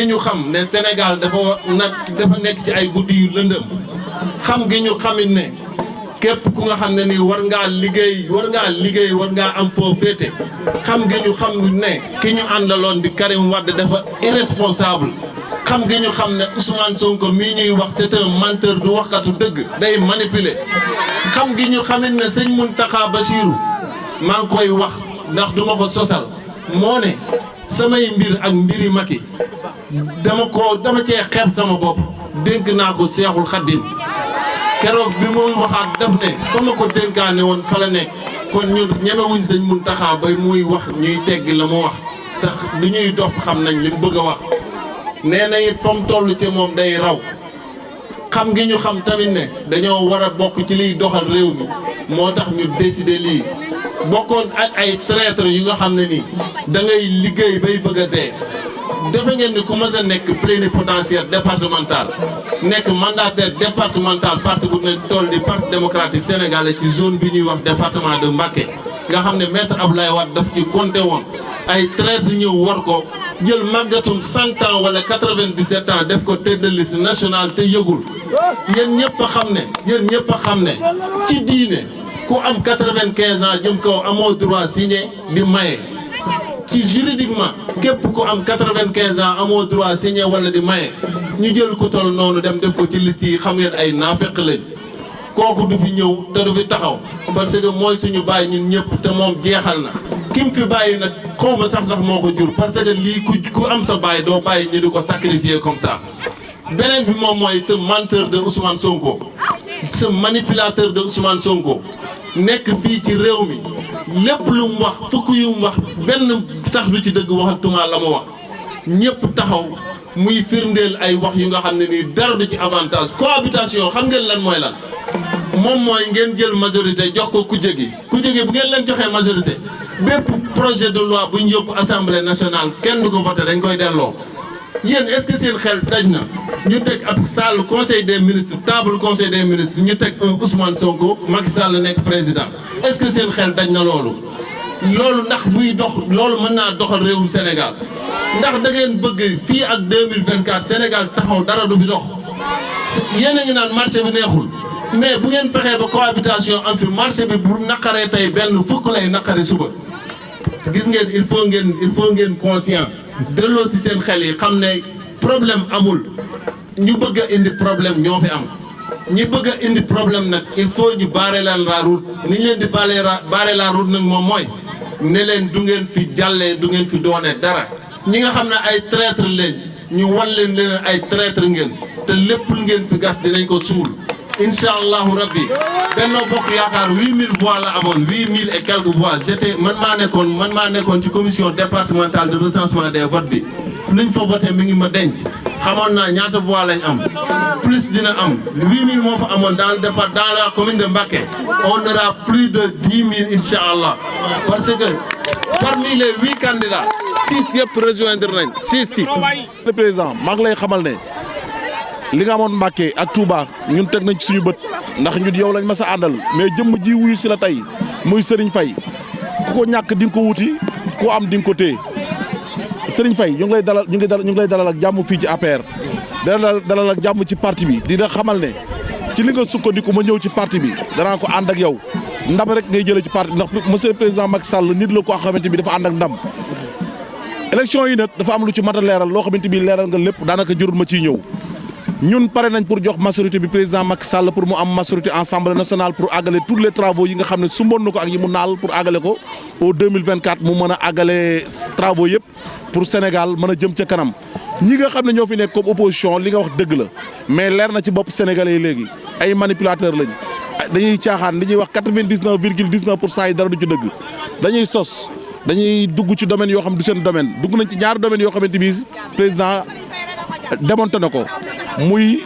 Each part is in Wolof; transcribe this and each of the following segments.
gi ñu xam ne Sénégal dafa nekk ci ay guddi yu lëndëm xam gi ñu xamit ne képp ku nga xam ne nii war ngaa liggéey war ngaa am foo féete xam gi ñu xam ne ki ñu àndaloon di Karim Wade dafa irresponsable xam gi ñu xam ne Ousmane Sonko mii ñuy wax c'est un menteur du waxkatu dëgg day manipuler xam gi ñu xamit ne sëñ Mountakha Bassirou maa ngi koy wax ndax duma ko sosal moo ne samay mbir ak mbiri Macky dama cee xeeb sama bopp dénk naa ko Seexul Xaddim keroog bi muy waxaat daf ne fa ma ko dénkaane woon fa la nekk kon ñun ñemewuñ sëñ Mountakha bay muy wax ñuy teggi la mu wax tax du ñuy dof xam nañ li mu bëgg a wax nee na it fa mu toll ci moom day raw xam gi ñu xam tamit ne dañoo war a bokk ci liy doxal réew mi moo tax ñu décider lii bokkoon ak ay traître yu nga xam ne nii da ngay liggéey bay bëgg a dee defe ngeen ni ku mës a nekk plénipotentiaire départemental nekk mandataire départemental parti bu ne toll di parti démocratique sénégalais ci zone bi ñuy wax département de Mbacké nga xam ne maître Abdoulaye Wade daf ci compté woon ay traître ñëw war ko jël màggatum 100 ans wala 97 ans def ko tête de liste nationale te yëgul yéen ñëpp a xam ne ci diine ku am 95 ans jëm kaw amoo droit signé di maye ci juridiquement képp ku am 95 ans amoo droit signé wala di maye ñu jël ku toll noonu dem def ko ci liste yi xam ngeen ay naafeq lañ kooku du fi ñëw te du fi taxaw parce que mooy suñu bàyyi ñun ñëpp te moom jeexal na kim fi bàyyi nag xaw ma sax ndax moo ko jur parce que lii ku am sa bàyyi doo bàyyi ñu di ko sacrifier comme ça beneen bi moom mooy ce menteur de Ousmane Sonko ce manipulateur de Ousmane Sonko nekk fii ci réew mi lépp lu mu wax fukk yu mu wax benn sax lu ci dëgg waxatuma la mu wax ñëpp taxaw muy firndeel ay wax yu nga xam ne nii dara du ci avantage cohabitation xam ngeen lan mooy lan moom mooy ngeen jël majorité jox ko kujje gi bu ngeen leen joxee majorité bépp projet de loi bu ñu yóbbu assemblée nationale kenn du ko voté dañ koy delloo yéen est-ce que seen xel daj na ñu teg ab salle conseil des ministres table conseil des ministres ñu teg un Ousmane Sonko Macky Sall nekk président est-ce que seen xel daj na loolu ndax buy dox loolu mën naa doxal réewum Sénégal ndax da ngeen bëgg fii ak 2024 Sénégal taxaw dara du fi dox yéen a ngi naan marché bi neexul mais bu ngeen fexee ba cohabitation am fi marché bi bu naqaree tey benn fukk lay naqare suba gis ngeen il faut ngeen conscient delloo si seen xel yi xam ne problème amul ñu bëgg a indi problème ñoo fi am ñi bëgg a indi problème nag il faut ñu barrer leen la route ni ñu leen di barrer la route nag moom mooy ne leen du ngeen fi jàllee du ngeen fi doone dara ñi nga xam ne ay traître leen ñu wan leen ay traître ngeen te lépp ngeen fi gas dinañ ko suul incha allahu rabbi Benno Bokk Yaakaar 8000 voix la amoon 8000 et quelques voix man maa nekkoon ci commission départementale de recensement des votes bi luñ fa voté mi ngi ma denc xamoon naa ñaata voix lañ am plus dina am 8000 moo fa amoon dans la commune de Mbacké on aura plus de 10 000 incha allah parce que parmi les 8 candidats 6 yëpp rejoindre nañ 6. le président maa ngi lay xamal ne li nga amoon Mbacké ak Touba ñun teg nañ ci suñu bët ndax ñun yow lañ mas a àndal mais jëmm ji wuyu si la tey muy Serigne Faye ku ko ñàkk di nga ko wuti ku am di nga ko téye Serigne Faye ñu ngi lay dalal ak jàmm fii ci APR dalal ak jàmm ci parti bi dina xamal ne ci li nga sukkandiku ma ñëw ci parti bi danaa ko ànd ak yow ndam rek ngay jëlee ci parti ndax monsieur le président Macky Sall nit la koo xamante bi dafa ànd ak ndam élection yi nag dafa am lu ci mat a leeral loo xamante bi leeral nga lépp daanaka jurul ma ciy ñëw ñun pare nañ pour jox majorité bi président Macky Sall pour mu am majorité assemblée nationale pour àggale tous les travaux yi nga xam ne sumboon na ko ak yi mu naal pour àggale ko au 2024 mu mën a àggale travaux yëpp pour Sénégal mën a jëm ca kanam ñi nga xam ne ñoo fi nekk comme opposition li nga wax dëgg la mais leer na ci bopp sénégalais yi léegi ay manipulateurs lañ dañuy caaxaan li ñuy wax 99,19% yi dara du ci dëgg dañuy sos dañuy dugg ci domaine yoo xam du seen domaine dugg nañ ci ñaari domaines yoo xamante bi président démonté na ko muy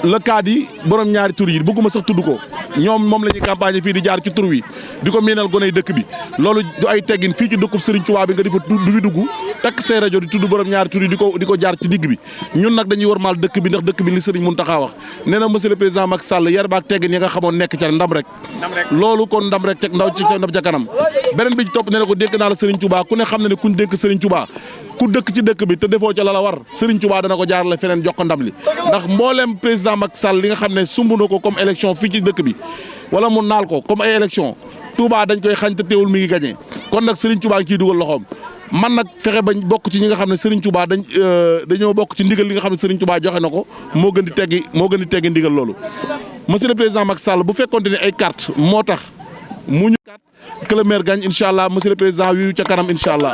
le cas yi borom ñaari tur yi bëgguma sax tudd ko ñoom moom la ñuy campagne fii di jaar ci tur wi di ko miinal goney dëkk bi loolu du ay teggin fii ci dëkkub Serigne Touba bi nga di fa du fi dugg takk say rajo di tudd borom ñaari tur yi di ko jaar ci digg bi ñun nag dañuy warmaal dëkk bi ndax dëkk bi li Serigne Mountakha wax nee na monsieur le président Macky Sall yar baak teggin yi nga xamoon nekk ca ndam rek loolu kon ndam rek ca kanam beneen bi ci topp nee na ko dénk naa la Serigne Touba ku ne xam na ne kuñ dénk Serigne Touba ku dëkk ci dëkk bi te defoo ca la war Serigne Touba dana ko jaarale feneen jox ko ndam li ndax mbooleem président Macky Sall li nga xam ne sumb na ko comme élection fii ci dëkk bi wala mu naal ko comme ay élection Touba dañ koy xañ te teewul mi ngi gagné kon nag Serigne Touba ngi ciy dugal loxoom man nag fexe bañ bokk ci ñi nga xam ne Serigne Touba dañoo bokk ci ndigal li nga xam ne Serigne Touba joxe na ko moo gën di teggi ndigal loolu monsieur le président Macky Sall bu fekkonte ne ay carte moo tax mu ñu carte que le maire gagne incha allah monsieur le président wi ca kanam incha allah